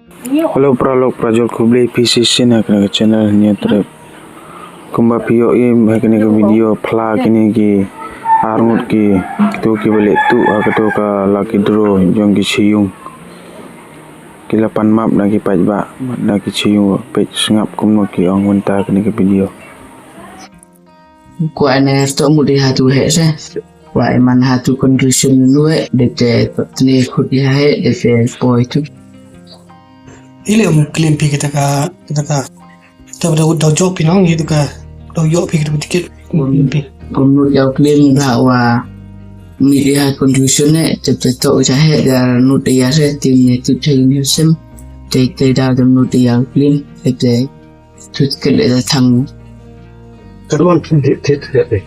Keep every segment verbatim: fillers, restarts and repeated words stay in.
Hello paralok parajor, khublei phi shisien ha kane ka channel Hynñiewtrep. Kumba phi ïohi ha kane ka video, phla kine ki arngut ki, kito kiba leh tuh ha kato ka lucky draw jong ki shyieng. Ki la pan map na ki paidbah, na ki shyieng, peit sngap kumno ki ong mynta kane ka video. Kwah ne to mut ïa hatu heh se. Kwah ïa man hatu contribution nu heh, de te to tne khut ïa heh, de te poi tu. Ile um claim phi kita ka, kita ka. To da da jop phi nong itu ka. Da jop phi kita ticket. Claim phi. Kum nu ïa claim da wa mut ïa contribution ne, te te to ïa heh, da nu ïa se, tim ne tu te ni sem. Te te da da nu ïa claim, te te Tut kele da thang. Ka don thit thit thit.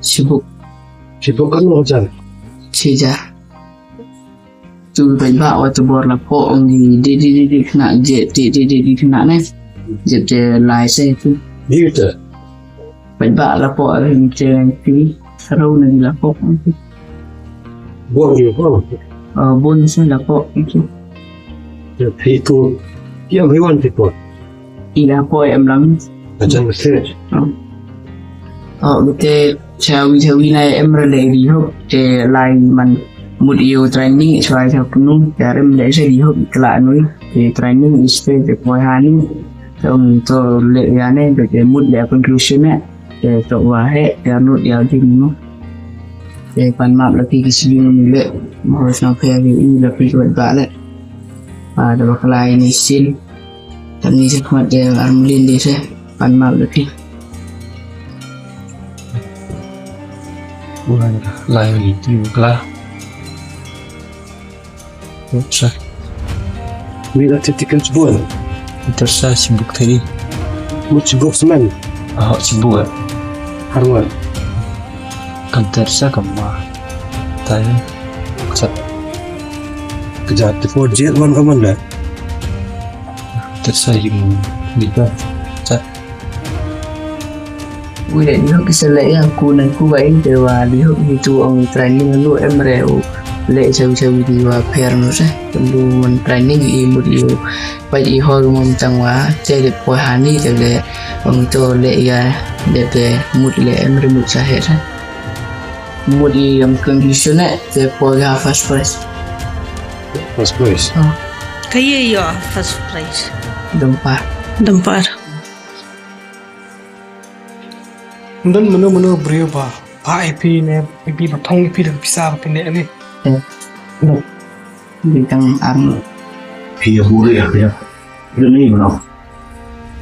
Sibuk. Sibuk kan lo jan. Sija. Tu bai ba wa tu bor la po ong di di di di di kena je di di di di kena ne. Je je lai se tu. Di ta. Bai ba la po ring je ti. Sarau ne la po ong ti. Buang di po. Oh, bun se la po ong ti. Phi tu, ïa phi wan phi poi. Ïa poi em lang. Ajan mesti. Oh, bete chawi chawi na em rale di hop te lai man mut ïa training chwa cha kunu ya em le se di hop kla nui te training iste te poi hani. Te um to le ya ne te mut le conclusion ne. Te to wa he te nud ya di nu. Te pan map la pi ki sibin le mo sa phe ri la pi ko ba le. Ah, da ba kla ini sil. Tang ni se khmat de armlin de se. Pan map de pi. Ulan lai ni ti kla. Sa. Mi da ti tikan chibun. Tersa sibuk tadi. Mu chibuk semen. Ah, sibuk. Harwan. Kan tersa kama. Tadi. Sat. Kejap, ti four jet wan ka man da. Tersa yung dita. Sat. Wi da dihok ki sele ya ku na ku ba in te wa dihok hi tu ong training lu em re u le chawi chawi di wa pher no se. Lu man training i mut yu. Pait i hol mum tang wa te de poi hani te de ong to le ya de te mut le em re mut sa he se. Mut i ong condition e te poi ha first prize. First prize. Oh. Ka ye yo first prize. Dempar. Dempar. Ndon mano mano briew ba ba ai phi ne phi ba thong phi da pisa ba phi ne ni. Eh. Di tang ang. Phi ya buri ya phi ya. Ni mano.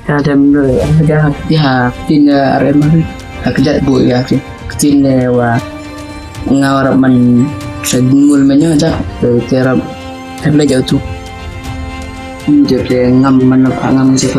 Ka dem no ya ya ya tin ar em ha kjat bu ya ki. Tin ne wa nga wa man sa mul menyo ja. Te rap ter le jauh tu. Jadi ngam man ngam se.